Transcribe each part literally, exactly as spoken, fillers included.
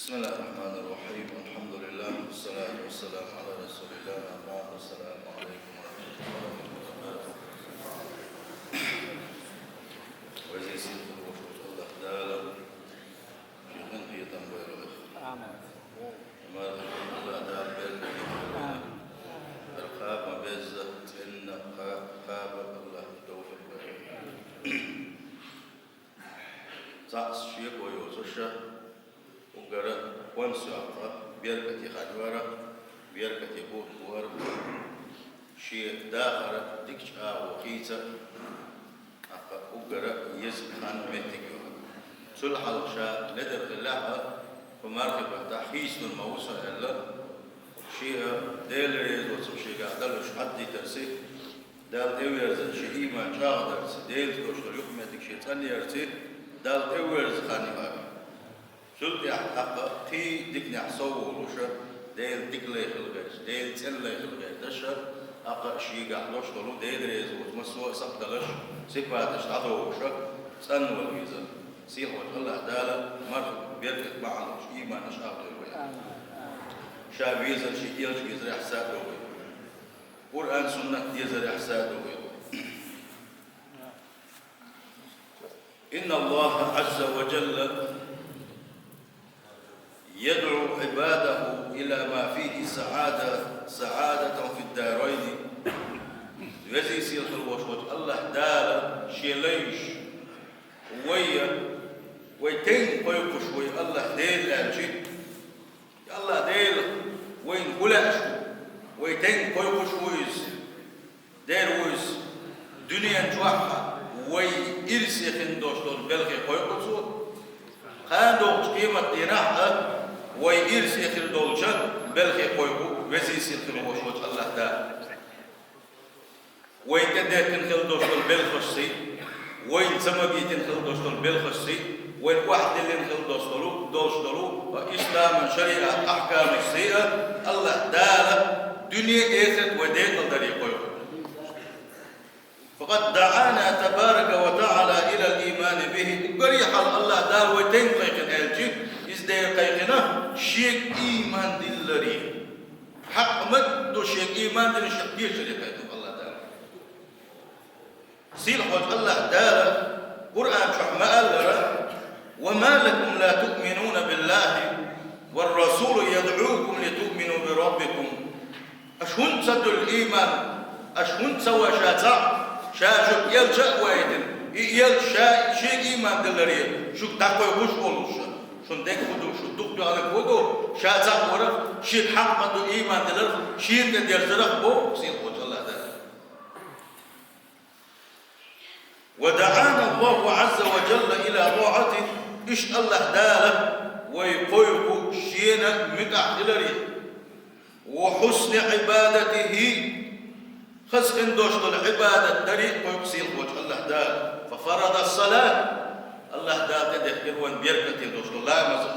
بسم الله الرحمن الرحيم. الحمد لله والصلاة والسلام على رسول الله. أما بعد. السلام عليكم ورحمة الله وبركاته. Веза-сийлахь волчу АллахӀ Дала шен къинхетам бойла вайх. Амин. Мархин АллахӀ Дала беркате бойла. Амин. ХӀара кхаба беза, цӀена кха-, кхаба АллахӀа тавфикъ бойла. Цхьаъ шеко йоцуш, уггара онда сохьта беркате хан вара, беркате бутт вара, шен дахар дикачу агӀор хийца, тӀаккха уггара еза хан меттиг ю. Цул хьалха ша ледара хиллехь а, кху мархи баттахь хийцалур ма ву со аьлла, шен Делан резацо шегахь далуш хьаддитарций, Далла тӀеверзан шен ийман чӀагӀдарций, Делаца долуш долу юкъаметтиг шен цӀанъярций, Далла тӀеверза хан ю хӀара. Цул тӀаьхьа тӀаккха кхин диканехь сов волуш, Делан дика лай хила гӀерташ, Делан цӀена лай хила гӀерташ, тӀаккха шегахь долуш долу Делан резацо массо а сакхталаш, сипаташ дӀадохуш, цӀанвала веза. Сийлахь волчу АллахӀ Дала марха беркат бахьана долуш ийманаш агӀор вай. Ша везар шен элча везарехь садо вай. Къуръан-суннат дезарехь садо вай. إن الله عز وجل يدعو عباده إلى ما فيه سعادة، سعادة في الدارين. Веза-сийлахь волуш волчу АллахӀ Дала шен лайш, вай, вай тенга кхойкхуш ву АллахӀ Дела аьлча, АллахӀ Дела вайна хӀун лаьаш ву, вай тенга кхойкхуш ву Иза. Дера ву Иза дуьнен чохь а вай ирсе хин долуш долу белхе кхойкху Цо. Кхана догӀучу къематдийнахь а вай ирсе хир долчу белхе кхойкху Веза-сийлахь волуш волчу АллахӀ Дала. Вай тӀедехкина хила долуш долу белхашций, вайна ца магийтина хила долуш долу белхашций, вайна охьадиллина хила долуш долу, долуш долу исламан шариат ахькамашций а АллахӀ Дала дуьне а, эхарт а вай декъалдаре кхойкху. فقد دعانا تبارك وتعالى إلى الإيمان به. Уггаре хьалха АллахӀ Дала вай тенга кхайкхина аьлча, Иза дера кхайкхина шега ийман дилларе. Хьакъ ма ду шега ийман дина, шега дешаре кхайкхина АллахӀ Дала. Сийлахь волчу АллахӀ Дала Къуръан чохь ма-аллара: وما لكم لا تؤمنون بالله والرسول يدعوكم لتؤمنوا بربكم. Аша хӀунда ца дуьллу ийман? Аша хӀунда ца ван ша цхьаъ, ша шуьга элча а ваийтина, и элча ша шега ийман дилларе шуьга дӀакхойкхуш волуш? Шуна дерг хӀун ду, шу дукха дуьхьал хӀун ду, ша цхьаъ варах, шега хьакъ ма ду ийман диларх, шена тӀе дерзарах боху сийлахь волчу АллахӀ Дала. ودعانا الله عز وجل إلى طاعته. Иштта АллахӀ Дала вай кхойкху Шена муьтӀахь хиларе. وحسن عبادته. Хаза хин долуш долу Ӏибадат даре кхойкху сийлахь волчу АллахӀ Дала. ففرض الصلاة. АллахӀ Дала тӀедехкира вайн беркате долуш долу ламазаш.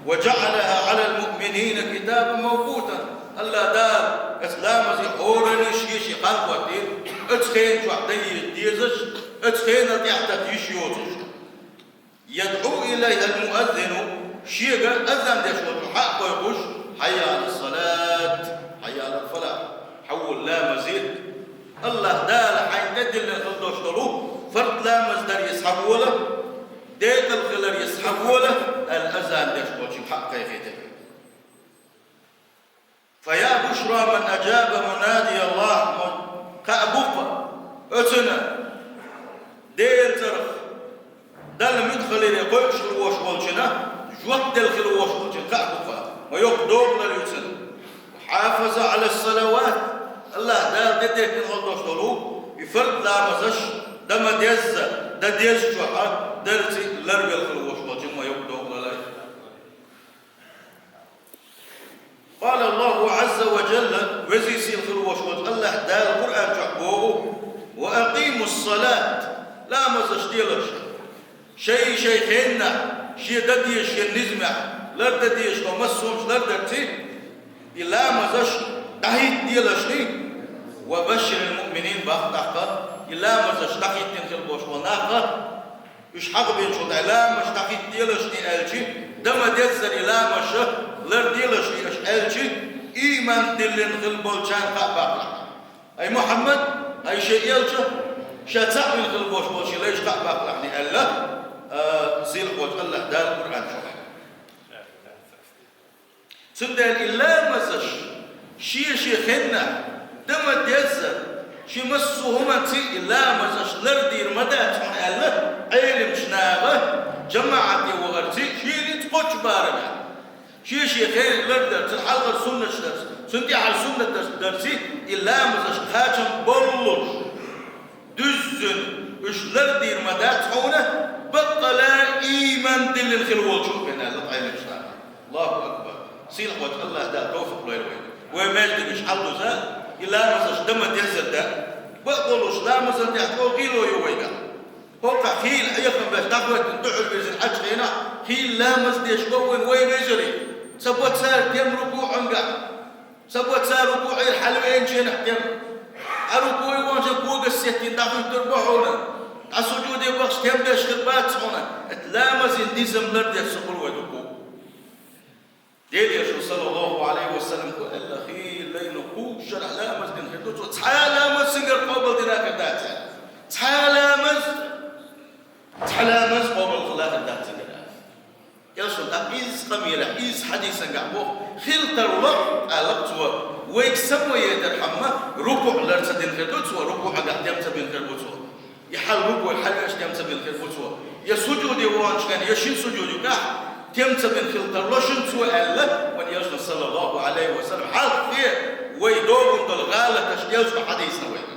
وجعلها على المؤمنين كتابا موقوتا. АллахӀ Дала оцу ламазан хьолане шен-шен хан хӀоттийра, оцу хенан чохь дан дезаш, оцу хенал тӀаьхьа тата йиш йоцуш. يدعو إليها المؤذن, шега азан деш волчу хьа а кхойкхуш: حي على الصلاة، حي على الفلاح, хьавола ламазе. АллахӀ Дала хьайна тӀедиллина хила долуш долу фард ламаз даре схьавола, декъал хиларе схьавола аьлла азан деш волчу хьа а кхайкхийтира. فيا بشرى من أجاب منادي الله. Кхаъ бу-кх оцунна, Делан цӀарах Далла муьтӀахь хиларе кхойкхуш хила волуш волчунна, жоп делла хила волуш волчунна кхаъ бу-кх. Ма йоккха догӀанаш ю цуьнан. وحافظ على الصلوات. АллахӀ Дала тӀедехкина хила долуш долу и фард ламазаш дан ма-дезза, дан дезачохь а дарций ларвелла хила волуш волчунна ма йоккха догӀанаш ю. قال الله عز وجل, Веза-сийлахь хила волуш волчу АллахӀ Дала Къуръан чохь боху: وأقيموا الصلاة, ламазаш делаш. Шай-шай хеннахь, шен дан дезаш, шен низамехь, лардан дезаш долу массо а хӀуманаш лардарций, и ламазаш дӀахӀиттаделаш. وبشر المؤمنين, боху тӀаккха, и ламазаш дӀахӀиттина хила болуш болу нах а, уьш хьахабинчул тӀаьхьа ламазаш дӀахӀиттаделаш аьлча, Дан ма деззара ламазаш лардилаш аша аьлча, ийман диллина хилла болчарна хаа баккхалахь. Ай Мухьаммад, ай шен элча, ша цхьаъ вина хилла болуш болчийн лайш хаа баккхалахь аьлла, а, сийлахь волчу АллахӀ Дала Къуръан чохь. Цундела и ламазаш шен-шен хенахь дан ма деззара, шен массо а хӀуманца и ламазаш лардийр ма дац хьуна аьлла, Ӏеламчу наха жамаӀате вахарца шен ницкъ кхоччуш барамехь. Шен-шен хенахь лардарца, хьалхара суннаташ дарца, цунна тӀаьхьара суннаташ дарца и ламазаш кхачам боллуш, дуьззина уьш лардийр ма дац хьуна, баккъала ийман диллина хилла волчу бен аьлла Ӏеламчу наха. Аллаху акбар! Сийлахь волчу АллахӀ Дала тавфикъ лойла вайна. Вай маьждигаш хьалдуза, и ламазаш дан ма деззара дан. Бакъ болуш ламазан тӀехь чӀогӀа гӀийло ю вайгахь. ХӀокхахь хийла хьехам беш дӀахӀоьттина дуьхьал вирзина Ӏачу хенахь, хийла ламаз деш бу вайн вай вежарий. Ца бо цара тем рукуӀангахь. Ца бо цара рукуӀера хьалавеанчу хенахь тем. Хьан рукуӀе вахча когаш сеттина дӀахӀуьттур бу хьуна. Ткъа сужуде вахча тем беш хир бац хьуна. Эта ламазан низам лардеш ца хуьлу вай дукха. Делан Элчано, саллаллаху Ӏалайхи ва саллам, кху аьлла, хийла лайна кхузза шарахь ламаз дина хир ду цо, цхьа а ламаз цуьнгара къобалдина хир дац аьлла. Цхьа а ламаз, цхьа ламаз къобал хила хир дац цуьнгара. Элчано тӀаккха изза къамелехь, изза хьадисангахь боху, хила тарло, аьлла цо, вайга самаваедар хьамма, рукуӀ лар ца дина хир ду цо, рукуӀагахь тем ца бина хир бу цо. Я хьал рукуӀе хьалвеш тем ца бина хир бу цо. Я сужуде вахча хенахь, я шина сужуде юкъахь тем ца бина хила тарло шуна цо аьлла, вайн Элчано, саллаллаху Ӏалайхи ва саллам, хьалххе вай догӀун долу гӀалаташ Элчано хьадийцина вайга.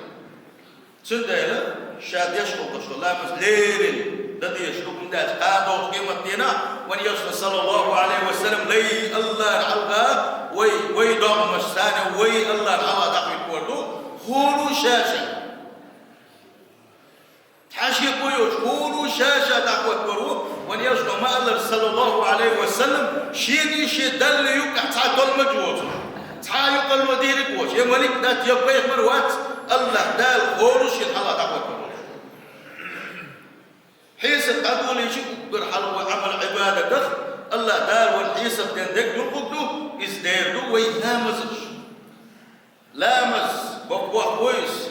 Цундела ша деш хӀокхуш долу ламаз леррина дан дезаш ду, хӀунда аьлча кхана догӀучу къематдийнахь вайн Элчано, саллаллаху Ӏалайхи ва саллам, лай АллахӀна хьалха вай, вай догӀмаш санна вай АллахӀна хьалха дӀахӀуьттур ду, хӀора ша-ша. Хьаьший кхойош, хӀора ша-ша дӀахӀоттор ву, вайн Элчано ма-аллара, саллаллаху Ӏалайхи ва саллам, шений шен Далла юкъахь цхьа толмача воцуш, цхьа а юкъарло дийриг воцуш, я малик дац, я пайхамар вац, АллахӀ Дала хӀора шена хьалха дӀахӀоттор волуш. Хьесап дӀадолийча уггар хьалха вай Ӏамал-Ӏибадатах АллахӀ Дала вайн хьесап ден дерг дулхуг ду, иза дер ду вай ламазаш. Ламаз боккъах ву иза.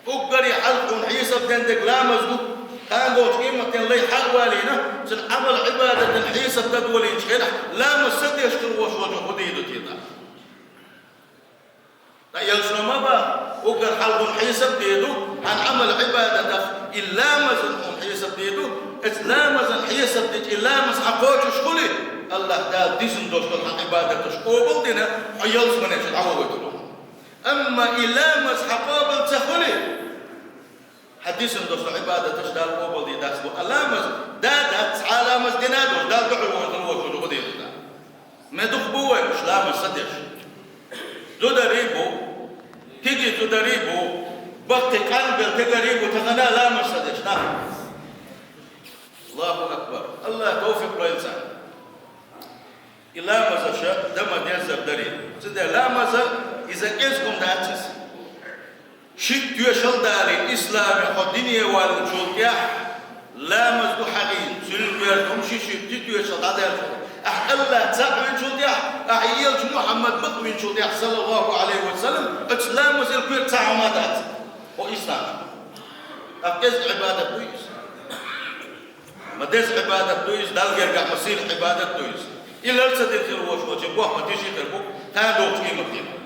Уггаре хьалха хьуна хьесап ден дерг ламаз ду. Кхана догӀучу къематдийнахь лай хьалавалийна, цуьнан Ӏамал-Ӏибадатан хьесап дан долийначу хенахь, ламаз ца деш хила волуш волчо хӀун дийр ду те? Ткъа Элчано ма боху, уггар хьалха хьуна хьесап дийр ду, хьан Ӏамал-Ӏибадатах и ламазан хьуна хьесап дийр ду, оцу ламазан хьесап дича, и ламаз хьан кхочуш хуьлий, АллахӀ Дала дисина долуш долу хьан Ӏибадаташ къобал дина, хьо ялсамане чу дӀавахийтур ву. Амма и ламаз хьан къобал ца хуьлий, хьан дисина долуш долу Ӏибадаташ Дала къобал дийр дац боху. А ламаз да дац, цхьа а ламаз дина а долуш, Далла дуьхьал вахана хила волчо хӀун дийр ду? Мел дукха бу вай уьш ламаз ца деш. Зударий бу, кегий зударий бу, баккхий къанбелла стегарий бу, тахана а ламаз ца деш нах. Аллаху акбар! АллахӀа тавфикъ лойла царна. И ламазаш дан ма деззара дарий. Цундела ламаз иза кӀезиг хӀума дац иза. Шиъ тоьшалла далийна, исламе хьо дине валлачул тӀаьхьа ламаз ду хьан гӀийна, цуьнан коьрта хӀума ши-шиъ тоьшалла дӀадаьллачул тӀаьхьа, ахьа АллахӀ цхьаъ винчул тӀаьхьа, ахьа и элча Мухьаммад бакъ винчул тӀаьхьа, саллаллаху Ӏалайхи ва саллам, оцу ламазал коьрта цхьа хӀума дац хьо исламе. ТӀаккха кӀезиг Ӏибадат дуй иза? Ма деза Ӏибадат дуй иза, Далла гергахь ма сийлахь Ӏибадат дуй иза. И лар ца дина хир волуш волчун боху ма тиший хир бу, кхана догӀучу къематдийнахь.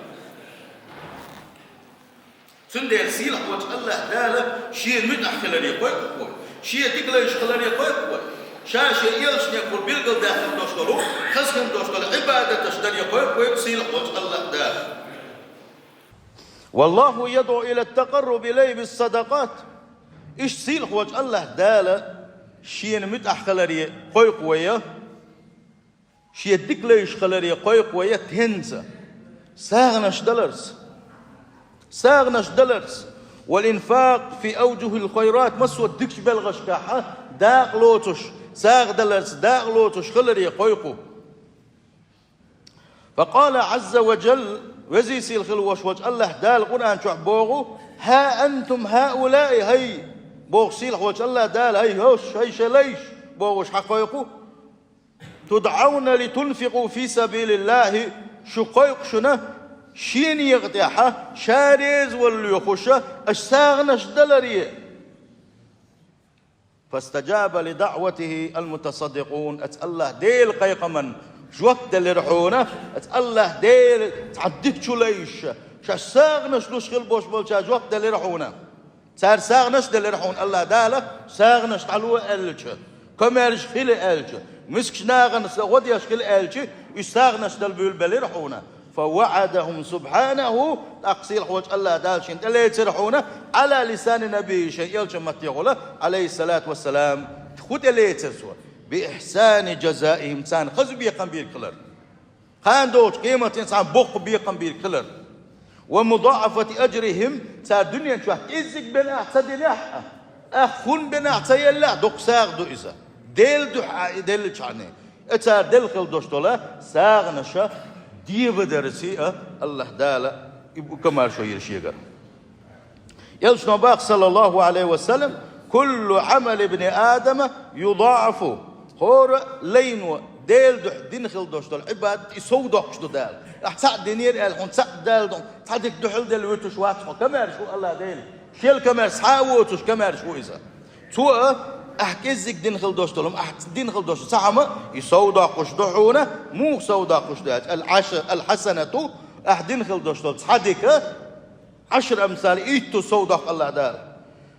Цундела сийлахь волчу АллахӀ Дала Шен муьтӀахь хиларе кхойкху вай, Шен дика лайш хиларе кхойкху вай, Ша Шен элчане кхур билгалдаьккхина долуш долу, хазахина долуш долу Ӏибадаташ даре кхойкху вай сийлахь волчу АллахӀ Дала. والله يدعو إلى التقرب إليه بالصدقات. Иштта сийлахь волчу АллахӀ Дала Шена муьтӀахь хиларе кхойкху вай, Шен дика лайш хиларе кхойкху вай тенца? СагӀанаш даларца. СагӀанаш даларца. والإنفاق في أوجه الخيرات, массо а дикачу белхашкахь дакъа лоцуш, сагӀа даларца дакъа лоцуш хиларе кхойкху. فقال عز وجل, Везий-Сийлахь хила волуш волчу АллахӀ Дала Къуръан чохь боху: ها أنتم هؤلاء, хӀай, боху сийлахь волчу АллахӀ Дала, хӀай хӀорш, хӀай шайн лайш, бохуш хьакхойкху. تدعون لتنفقوا في سبيل الله, шу кхойкху шуна Шен некъа тӀехьа, Ша резавала лоьхуш, аша сагӀанаш даларе. فاستجاب لدعوته المتصدقون, оцу АллахӀ Делан кхайкхаман жоп делира хьуна, оцу АллахӀ Делан цхьа дика чу лайша, шаьш сагӀанаш луш хила болуш болча жоп делира хьуна. Цара сагӀанаш делира хьуна АллахӀ Дала, сагӀанаш дӀало аьлча, комаьрша хила аьлча, мискачу нахана са гӀо деш хила аьлча, уьш сагӀанаш дала буьйлабелира хьуна. فوعدهم سبحانه, тӀаккха сийлахьволчу АллахӀ Дала шена тӀелецира хьуна, على لسان نبيه, шен элчан маттехула, عليه الصلاة والسلام, хӀун тӀелецира цо? بإحسان جزائهم, царна хаза бекхам бийриг хилар. Кхана догӀучу къематдийнахь царна боккха бекхам бийриг хилар. ومضاعفة أجرهم, цара дуьнен чохь кӀеззиг бен ахь ца динехь а, ахь хӀун бен ахь ца еллехь а, доккха сагӀа ду иза. Делан дуьхьа и деллачхьана, и цара делла хила долуш долу сагӀанаша дебадарций а АллахӀ Дала и бу-, комаьршо йира шегара. Элчано боху, саллаллаху алейхи ва саллям: «Куллу амали ибни Адама юдаъафу». ХӀора лайно Делан дуьхьа дина хила долуш долу Ӏибадат и сов доккхуш ду Дала. Ахь цхьаъ динера аьлла, хьуна цхьаъ Дала ду, цхьа дика дуьхьал делла вуьтуш вац хьо, комаьрша ву АллахӀ Дела. Шел комаьрша, схьа а воцуш комаьрша ву иза. Цо а, ахь кӀеззиг дина хила долуш долу, ахь дина хила долуш цхьа хӀума, и сов доккхуш ду хьуна, муха сов доккхуш ду аьлча, аль-Ӏаша-, аль-хьасанату, ахь дина хила долуш долу цхьа дика, Ӏашр амсал, итту сов доккху АллахӀ Дала.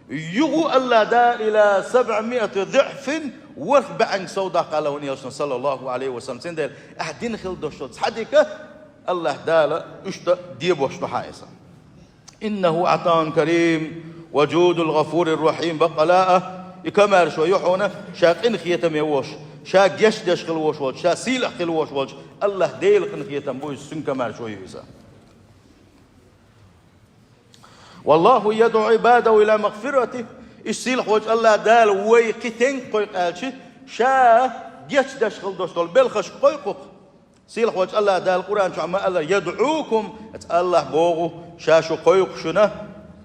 Юху АллахӀ Дала ила сабъа миати диъфин, ворхӀ бӀаьнга сов доккху аьлла вайн элчано, саллаллаху алейхи ва саллям. Цундела ахь дина хила долуш долу цхьа дика АллахӀ Дала уьш тӀе дебош ду хьан иза. Иннаху атаун карим ва жудул гъафурир рахим. Баккъала а, и комаьршо ю хьуна, ша къинхетаме волуш, ша гечдеш хила волуш волчу, ша сийлахь хила волуш волчу АллахӀ Делан къинхетам бу иза, цуьнан комаьршо ю иза. Валлаху ядъу ибадаху ила магфиратих. Иштта сийлахьволчу АллахӀ Дала вай кхин тенга кхойкху аьлча, ша гечдеш хила долуш долу белхашка кхойкху-кх. Сийлахьволчу АллахӀ Дала Къуръан чохь ма-аллара: «ЯдӀукум», оцу АллахӀ боху, ша шу кхойкху шуна,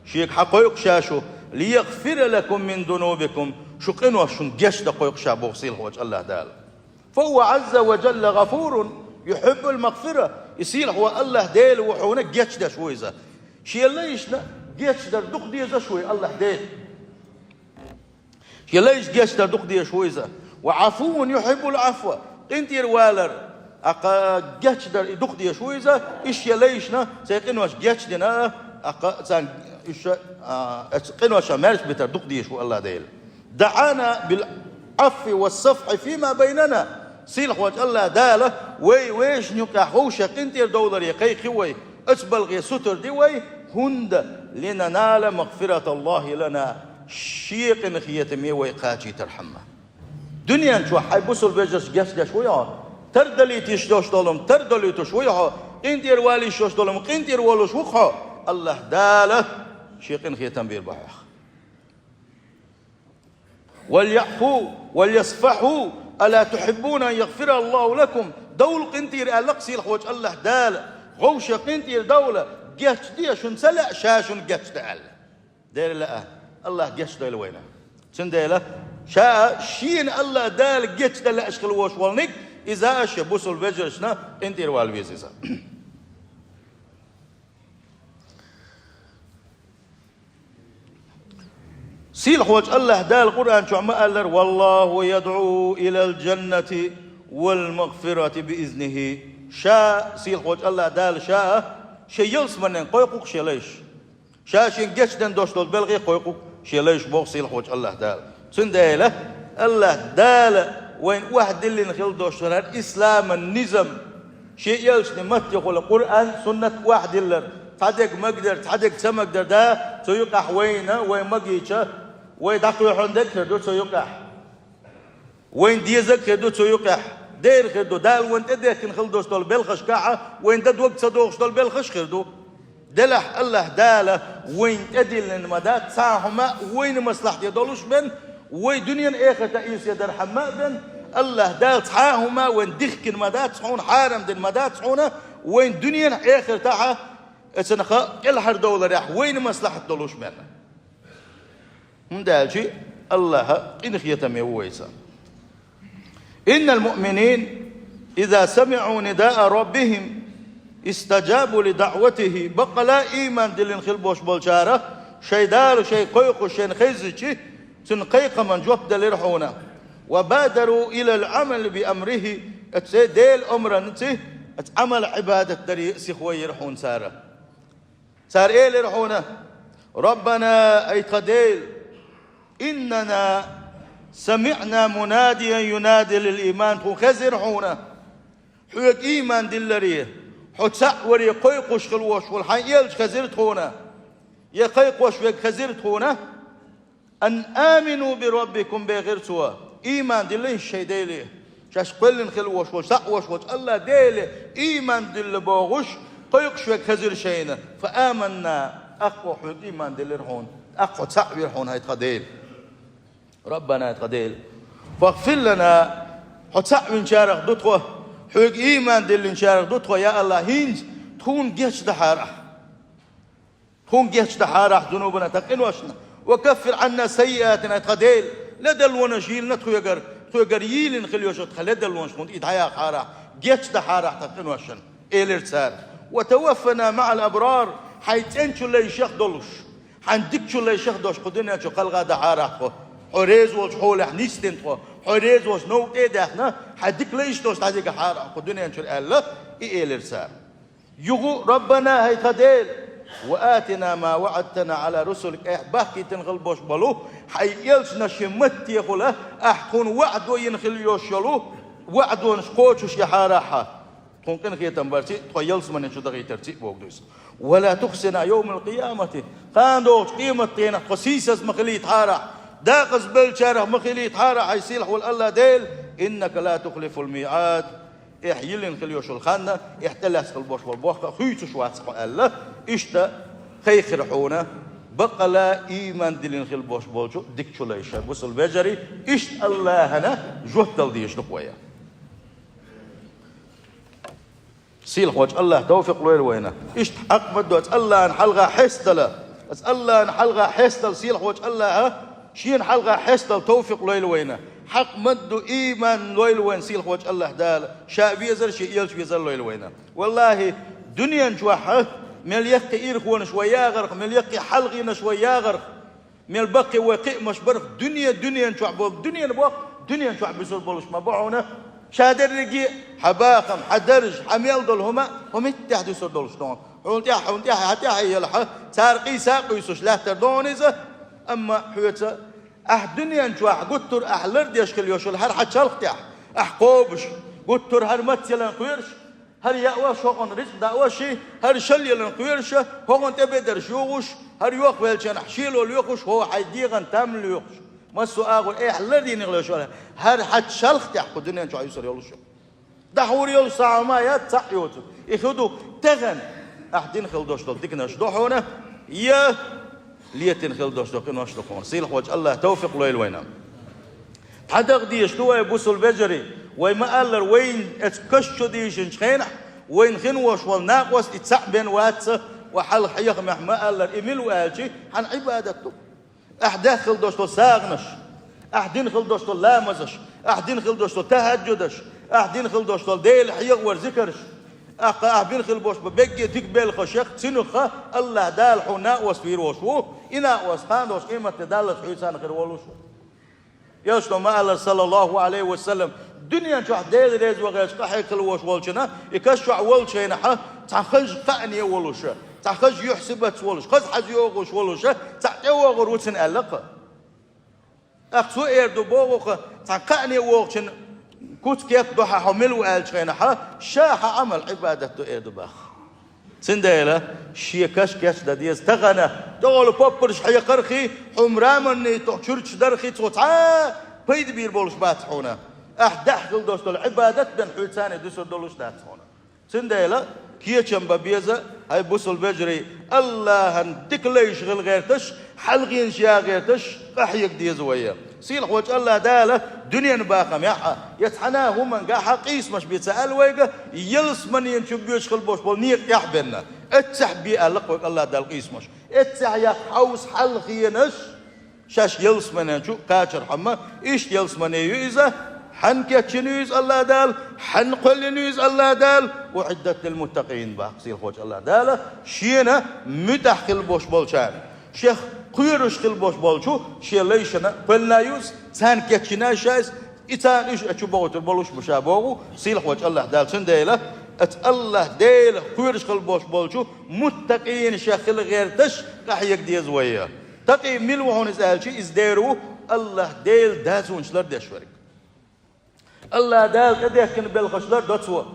шега хьан кхойкху ша шу, «лиягфира лакум мин зунубикум», шу къинош шуна гечдан кхойкху ша боху сийлахьволчу АллахӀ Дала. «Фа хӀува Ӏазза ва жалла гъафурун юхьиббул магъфира». И сийлахь ву АллахӀ Дела ву хьуна гечдеш ву иза. Шен лайшна гечдар дукха дезаш ву и АллахӀ Дела. Шен лайшна гечдар дукха дезаш ву иза. «Ва Ӏафувун юхьиббул Ӏафва». КъинтӀера валар, аккха гечдар и дукха дезаш ву иза. Иштта шен лайшна сайн къинош гечдина, аккха царна уьш, а, оцу къиношна маьрша битар дукха дезаш ву АллахӀ Дела. «ДаӀана бил Ӏафви ва сафхьи фима байнана». Сийлахьволчу АллахӀ Дала вай вешан юкъахь вовшах къинтӀера довларе кхайкхи вай, оцу балхе сутара ди вай, хӀунда «линанала магъфираталлахи лана», шен къинхетаме вай кхачийтархьама. Дуьнен чохь хьайн бусул вежарш гечдеш вуй хьо, тардалийта йиш йолуш долу-м тардалуьйтуш вуй хьо, къинтӀера вала йиш йолуш долу-м къинтӀера волуш ву-кх хьо, АллахӀ Дала шен къинхетам бийр бу хьох. «ВальяӀфу вальясфахьу, ала тухьиббуна ан ягъфира Аллаху лакум». Довла къинтӀера аьлла-кх сийлахьволчу АллахӀ Дала, вовшах къинтӀера довла, гечде шуна ца лаьа, ша шуна гечдан аьлла. Дера лаьа, АллахӀ гечдойла вайна. Цундела ша шена АллахӀ Дала гечдан лаьаш хила волуш волниг, иза а шен бусул вежаршна къинтӀера вала веза иза. Сийлахьволчу АллахӀ Дала Къуръан чохь ма-аллара: «Валлаху ядъу илал жаннати вал магъфирати би изнихи». Ша, сийлахьволчу АллахӀ Дала ша а шен ялсаманен кхойкху-кх шен лайш. Ша шен гечден долуш долу белхе кхойкху-кх шен лайш боху сийлахьволчу АллахӀ Дала. Цундела АллахӀ Дала вайна охьадиллина хила долуш долу хӀара исламан низам, шен элчане маттехула Къуръан, суннат охьадиллар, цхьа дерг магдар, цхьа дерг ца магдар да, цу юкъахь вайна, вай магийча, вай дӀакхоьхьун дерг хир ду цу юкъахь. Вайн дезаг хир ду цу юкъехь, дера хир ду, Дала вайн тӀедехкина хила долуш долу белхашкахь а, вайн дан дог ца дохуш долу белхаш хир ду. Делахь АллахӀ Дала вайн тӀедиллина ма дац цхьа а хӀума вайна маслахьте долуш бен, вай дуьненан эхартан ийсе дархьама а бен, АллахӀ Дала цхьа а хӀума вайн дихкина ма дац хьуна, хьарам дина ма дац хьуна, вайн дуьненан эхартахь а, эцунах кӀелхьардовларехь вайна маслахьат долуш бен. ХӀунда аьлча АллахӀ къинхетаме ву вайца. Иннал муъминин, إذا سمعوا نداء ربهم استجابوا لدعوته. Баккъала ийман диллина хила болуш болчара шайн Дала шайн кхойкхуш шайна хезча, цуьнан кхайкхаман жоп делира хьуна. وبادروا إلى العمل بأمره. Оцу Делан омранца, оцу Ӏамал-Ӏибадат даре сиха вайира хьуна цара. Цара элира хьуна: «ربنا», ай тхан Дела, «إننا سمعنا مناديا ينادي للإيمان», тхуна хезира хьуна хьоьга ийман дилларе, хьо цхьаъ варе кхойкхуш хила волуш волу хьайн элча хезира тхуна, я кхайкхош верг хезира тхуна, «أن آمنوا بربكم», бохура цо, ийман диллина шайн Деле. Шаьш кхоьллина хила волуш волчу, схьа а волуш волчу АллахӀ Деле ийман дилла бохуш, кхойкхуш верг хезира шайна. «فآمنا», тӀаккха хьоьга ийман диллира хьуна, тӀаккха хьо цхьаъ вира хьуна, хӀай тхан Дела. «ربنا», тхан Дела. «فاغفر لنا», хьо цхьаъ винчарах ду тхо, хьоьга ийман диллинчарах ду тхо, я АллахӀ, хӀинца тхуна гечдахьара ахь. Тхуна гечдахьара ахь, зунубана, тхан къиношна. «وكفر عنا سيئاتنا», тхан Дела, ледарлонаш йийлина тхоьгара, тхоьгара йийлина хила йолуш тхан ледарлонаш тхуна и дӀаяхьара ахь, гечдахьара ахь тхан къиношна, элира цара. «وتوفنا مع الأبرار», хьайн цӀеначу лайшах долуш, хьайн дикачу лайшах долуш кху дуьнен чу кхалха дахьара ахь тхо. Хьо реза волчу хьолехь нисдина тхо, хьо реза волчу новкъа тӀе а даьхна, хьайн дика лайш долуш дӀадигахьара ахь кху дуьнен чуьра аьлла, и элира цара. Юха: «ربنا», хӀай тхан Дела, «وآتنا ما وعدتنا على رسلك», ахь бахкийтина хила болуш болу хьайн элчанашна маттехула ахь тхуна ваӀдо йина хила йолуш йолу ваӀдонаш кхочушъяхьара ахь. Тхуна къинхетам барций, тхо ялсаманин чу дахийтарций бохург ду иза. «ولا تخزنا يوم القيامة», кхана догӀучу къематдийнахь тхо сийсаз ма хилийтахьара ахь, декъазбеллачарах ма хилийтахьара ахь, хӀай сийлахь волу АллахӀ Дела, «إنك لا تخلف الميعاد», Эхь йиллина хила йолуш йолу хан, эхь тӀелаьцна хила болуш болу бохам хуьйцуш вац хьо аьлла, иштта кхайкхира хьуна, баккъала ийман диллина хила болуш болчу дикачу лайша, бусалба вежарий, иштта АллахӀана жоп дала дезаш ду-кх вай. Сийлахь волчу АллахӀа тавфикъ лойла вайна. Иштта хьакъ ма ду оцу АллахӀана хьалха хьестадала. Оцу АллахӀана хьалха хьестадала, сийлахь волчу АллахӀа Шена хьалха хьестадала тавфикъ лойла вайна. Хьакъ ма ду, ийман лойла вайна сийлахь волчу АллахӀ Дала, Ша везар, Шен элча везар лойла вайна. ВаллахӀи, дуьнен чохь мел яккхий ирхонаш вай ягӀарх, мел яккхий хьалхенаш вай ягӀарх, мел баккхий вай кхиамаш барх, дуьне, дуьнен чохь болу, дуьнен боху, дуьнен чохь буьсур болуш ма бу хьуна. Ша дерриге а, хьан бахам, хьан дарж, хьан мел долу хӀума, хьо меттехь дуьсур долуш ду. Хьуна тӀехь, хьуна тӀехь, хьан тӀехь а елахь, цара къийса а къуьйсуш лаьттар ду хьуна иза, амма хьоьца, ахь дуьнен чохь гуттар а ахь лардеш хила йолуш йолу хӀара хьан чалх тӀехь, ахь кхобуш, гуттар а хӀара маццалан кхоьруш, хӀара яа а, хӀокхунна рицкъ даа а ши, хӀара шал ялан кхоьруш, хӀокхунна тӀебедарш йохуш, хӀара йохвелчанахь шело лоьхуш, хӀо хьайн дегӀан там лоьхуш. Массо а агӀор эхь лардийна хила йолуш йолу хӀара хьан чалх тӀехь кху дуьнен чохь юьсур йолуш ю. ДӀахьур йолуш цхьа хӀума яц цхьаъ йоцург. И хӀун ду тахана? Ахь дина хила долуш долу диканаш ду хьуна, я летина хила долуш долу къинош ду хьуна. Сийлахь волчу АллахӀа тавфикъ лойла вайна. Цхьа дакъа дезаш ду вай, бусалба вежарий, вай ма-аллара, вайна оцу каш чу дийшинчу хенахь, вайна хин волуш волу накъост и цхьаъ бен вац, ва хьалха хьехамехь ма-аллара, и мила ву аьлчи, хьан Ӏибадат ду. Ахь даьхна хила долуш долу сагӀанаш, ахь дина хила долуш долу ламазаш, ахь дина хила долуш долу тахӀаджудаш, ахь дина хила долуш долу Дела хьехавар зикарш, ахь, ахь бина хила болуш бу бегге дика белхашех, цунах АллахӀ Дала хьуна накъост вийр волуш ву, и накъост кхана долуш къематде даллалц хьуьйцарна хир волуш ву. Элчано ма-аллара, саллаллаху Ӏалайхи ва саллам, дуьнен чохь Дела реза вахийташ къахьега хила волуш волчунна, и каш чохь волчу хенахьа, цхьа хаза кхаъне волуша, цхьа хаза юьхь-сибатца волуш, хаза хьаза йогӀуш волуша, цхьаъ тӀевогӀур ву цунна аьлла-кх. ТӀаккха цо эр ду боху-кх, цхьа кхаъне вогӀучун куц-кеп ду хьан, хьо мила ву аьллачу хенахьа, ша хьан Ӏамал-Ӏибадат ду эр ду боху. Цундела шен каш кечдан деза тахана, тӀехула поппарш хьекхархий, хьуна раманний тоху чуьрчаш дархий, цо цхьа а пайда бийр болуш бац хьуна. Ахь даьхна хила долуш долу Ӏибадат бен хьуьйцарна дуьсур долуш дац хьуна. Цундела кечам бан беза, хӀай бусалба вежарий, АллахӀан дика лайш хила гӀерташ, хьалхенаш ян гӀерташ, къахьега деза вай. Сийлахь волчу АллахӀ Дала дуьненан бахамехь а, я цхьана а хӀуманга хьан къийсамаш бен ца аьлла вайга, ялсаманин чу боьдуш хила болуш болу некъа тӀехь а бен, эццехь бе аьлла-кх вайга АллахӀ Дала къийсамаш. Эццехь яккха хьовса хьалхенаш, шаьш ялсаманин чу кхачархьама, иштта ялсамане ю иза, Хьанна кечйина ю иза АллахӀ Дала, хьанна кхоьллина ю иза АллахӀ Дала, «أعدت للمتقين» боху сийлахьчу АллахӀ Дала, шена муьтӀахь хила болуш болчарна, шех кхоьруш хила болуш болчу шен лайшна кхоьллина ю иза, царна кечйина ша иза, и царна уьш а чу бохуьйтур болуш бу ша боху сийлахьчу АллахӀ Дала. Цундела оцу АллахӀ Делах кхоьруш хила болуш болчу муттакъийна шех хила гӀерташ къахьега деза вай. Такъий мила ву хьуна иза аьлча, иза дера ву АллахӀ Делан дазонаш лардеш верг. АллахӀ Дала тӀедехкина белхаш лардо цо,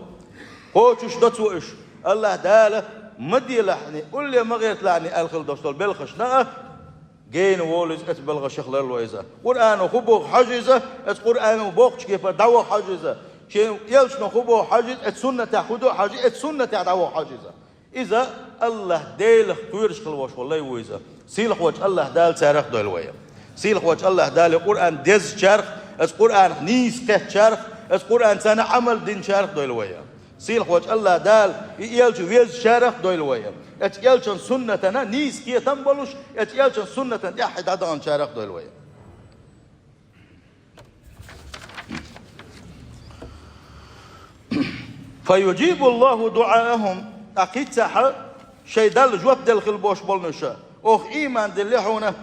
кхочуш до цо уьш. АллахӀ Дала ма делахьний, улле ма гӀерталахьний аьлла хила долуш долу белхашна а гена волу иза, оцу белхашах ларло иза. Къуръано хӀун боху хьожу иза, оцу Къуръано боккхачу кепара дӀавахо хьожу иза. Шен элчано хӀун боху хьожу иза, оцу суннатехь хӀун ду хьожу, оцу суннатехь дӀавахо хьожу иза. Иза АллахӀ Делах кхоьруш хила волуш волу лай ву иза. Сийлахьчу АллахӀ Дала царах а дойла вай. Сийлахьчу АллахӀ Дала и Къуръан дезачарах, оцу Къуръанах нийса кхеттачарах, оцу Къуръанца Ӏамал динчарах а дойла вай. Сийлахьчу АллахӀ Дала и элча везачарах а дойла вай. Оцу элчан суннатана нийса кхетам болуш, оцу элчан суннатана тӀаьхьа дӀадаханчарах а дойла вай. «فيجيب الله دعاءهم», тӀаккха хӀинццехь шайн Далла жоп делла хила болуш болу уьш. Оха ийман диллина хьуна,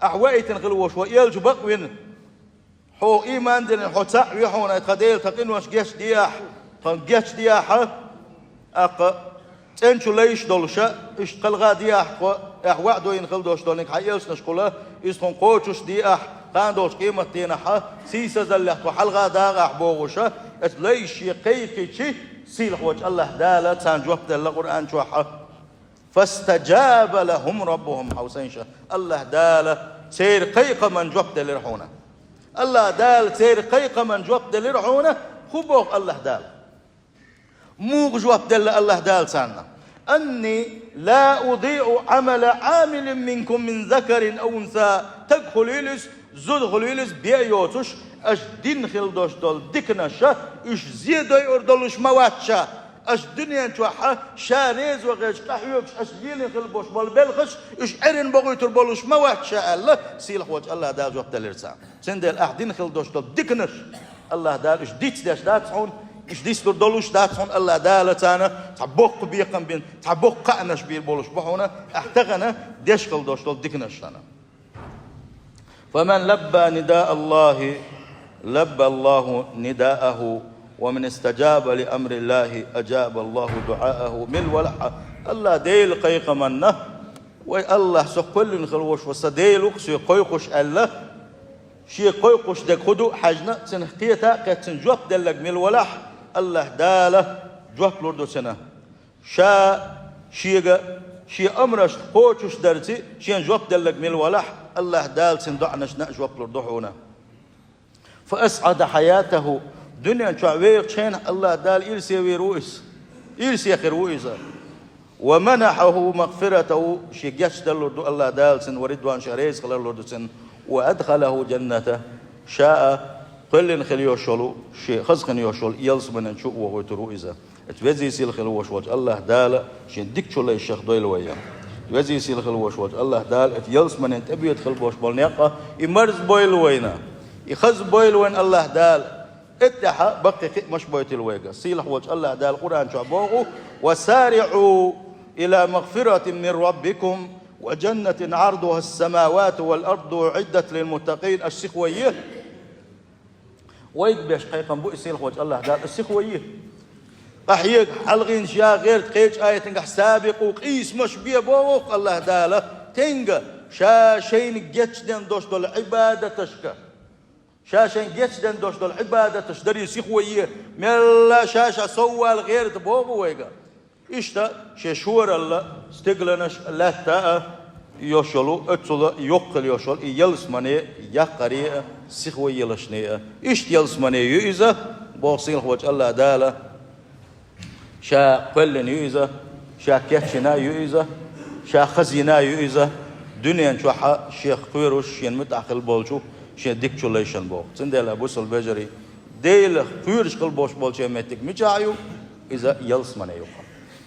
ахь ваийтина хила волуш ву, элча бакъвина. Хьо ийман диллина, хьо цхьаъ вина хьуна, тхан Дела тхан къинош гечдехьа, тхан гечдехьа, тӀаккха цӀена чу лайш долуша, уьш кхалха дехьа тхо, ахь ваӀда йина хила долуш долу, хьан элчанашкахула, иза тхуна кхочуш дехьа, кхана долчу къематдийнахьа, сийсазаллех тхо хьалха дагӀахь бохуша, оцу лайша шен кхайкхичи, сийлахьчу АллахӀ Дала царна жоп делла Къуръан чохьа. «فاستجاب لهم ربهم», хьовсийша, АллахӀ Дала церан кхайкхаман жоп делира хьуна. АллахӀ Дала церан кхайкхаман жоп делира хьуна, хӀун боху АллахӀ Дала? Муха жоп делла АллахӀ Дала царна? «أني لا أضيع عمل عامل منكم من ذكر أو أنثى», стаг хуьлийла иза, зуда хуьлийла иза, бен йоцуш, аша дина хила долуш долу диканаша, уьш зен дойур долуш ма вац ша. Аша дуьнен чохьа ша реза вахийтуш къахьоьгуш, аша лелийна хила болуш болу белхаш, уьш Ӏерина бохуьйтур болуш ма вац ша аьлла, сийлахьчу АллахӀ Дала жоп делира царна. Цундела ахь дина хила долуш долу диканаш, АллахӀ Дала уьш дицдеш дац хьуна, уьш дицлур долуш дац хьуна, АллахӀ Дала царна цхьа боккха бекхам бина, цхьа боккха кхаънаш бийр болуш бу хьуна, ахь тахана деш хила долуш долу диканаш санна. «فمن لبى نداء الله لبى الله نداءه، ومن استجاب لأمر الله أجاب الله دعاءه». Мила валахь а, АллахӀ Делан кхайкхаманна, вай АллахӀ со кхоьллина хила волуш ву, сан Дела ву-кх соьга кхойкхуш аьлла, шега кхойкхуш дерг хӀун ду хьаьжна, цунах кхета а кхетта, цунна жоп делларг мила валахь а, АллахӀ Дала жоп лур ду цунна. Ша шега, шен амрашна кхочуш дарци, шена жоп делларг мила валахь а, АллахӀ Дала цуьнан доӀанашна а жоп лур ду хьуна. «فأسعد حياته», дуьнен чохь вехачу хенахь АллахӀ Дала ирсе вийр ву иза. Ирсе хир ву иза. «ومنحه مغفرته», шен гечдаллур ду АллахӀ Дала цуьнан, «ورضوانه», шен реза хилар лур ду цуьнан. «وأدخله الجنة», ша а кхоьллина хила йолуш йолу, шен хаза хила йолуш йолу ялсаманин чу а вохуьйтур ву иза. Эцу везий сийлахь хила волуш волчу АллахӀ Дала шен дикачу лайшах дойла вай. Везий сийлахь хила волуш волчу АллахӀ Дала эцу ялсаманин тӀебоьду хила болуш болу некъ а, и марз бойла вайна, и хаза бойла вайна АллахӀ Дала. Эттехьа баккхий кхиамаш бойтийла вайга. Сийлахь волчу АллахӀ Дала Къуръан чохь боху: «وسارعوا إلى مغفرة من ربكم وجنة عرضها السماوات والأرض أعدت للمتقين». Аша сихве е. Вайга беш кхайкхам бу и сийлахь волчу АллахӀ Дала, аша сихве е. Къахьега, хьалхийна ша гӀерта кхечу аятангахь: «سابقوا», къийсамаш бе боху АллахӀ Дала, тенга, ша шайна гечден долуш долу Ӏибадаташка. Ша шайн гечден долуш долу Ӏибадаташ даре сихве е, мелла ша-ша соввала гӀерта боху вайга. Иштта шен шоралла стигланаш лаьтта а йолуш йолу, оццула йоккха хила йолуш йолу и ялсамане яккхаре а, сихве елашне а. Иштта ялсамане ю иза, боху сийлахь волчу АллахӀ Дала. Ша кхоьллина ю иза, ша кечйина ю иза, ша хазйина ю иза, дуьнен чохьа шех кхоьруш, шена муьтӀахь хила болчу шен дикачу лайшан боху. Цундела, бусалба вежарий, Делах кхоьруш хила болуш болчеран меттиг мичахь ю? Иза ялсамане ю-кх.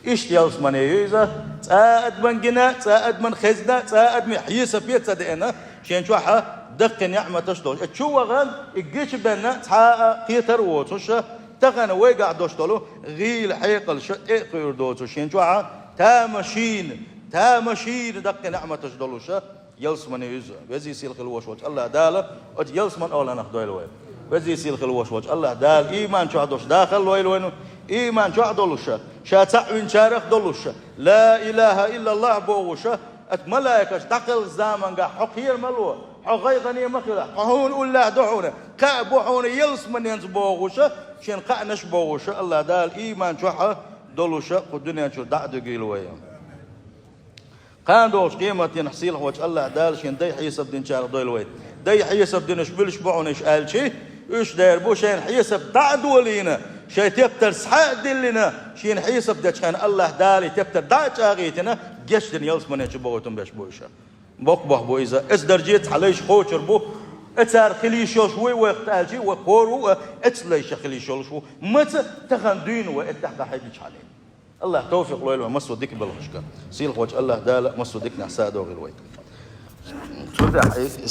Иштта ялсамане ю иза, цкъа а адаман гина, цкъа а адаман хезна, цкъа а адаман хьесапе ца деана, шен чохь даккхий неӀматаш долуш. Э, чу вахана, и гечбенна цхьа а кхетар а воцуш, тахана вайгахь долуш долу гӀийла хьекъалш тӀе а кхуьур доцуш, шен чохь тамашийна, тамашийна даккхий неӀматаш долуш, ялсамане ю иза. Везий сийлахь хила волуш волчу АллахӀ Дала оцу ялсаман оланах дойла вай. Везий сийлахь хила волуш волчу АллахӀ Дала ийман чохь долуш дахар лойла вайна, ийман чохь долуш, ша цхьаъ винчарах долуш, ла илаха иллаллахӀ бохуш, оцу малайкаш дӀакхелхачу замангахь хьо кхера ма ло, хьо гӀайгӀане ма хила, хьо хьуна уллехь ду хьуна, кхаъ бу хьуна ялсаманенца бохуш, шен кхаънаш бохуш, АллахӀ Дала ийман чохь долуш кху дуьнен чуьра дӀа а дуьгийла вай. Кхана долчу къематдийнахь сийлахь волчу АллахӀ Дала шен дай хьесап динчарах дойла вай. Дай хьесап динарш муьлш бу хьуна уьш аьлча, уьш дер бу шайна хьесап дӀа а долийна, шайн тептар схьа а диллина, шена хьесап дечу хенахь АллахӀ Дала и тептар дӀа а чӀагӀийтина, гечдина ялсамане чу бохуьйтун берш бу уьш. Боккха бохь бу иза. Эцу дарже цхьа лайш кхочур бу. Э, цара хила йиш йолуш вуй вайх аьлча, вай кхоьру а, эцу лайша хила йиш йолуш ву. Маца тахана дуьйна вай, э, тӀаьхьа хьегичхьана. АллахӀа тавфикъ лойла вайн массо а дика белхашка. Сийлахь волчу АллахӀ Дала массо а диканехь са а дохийла вай. Цу тӀехь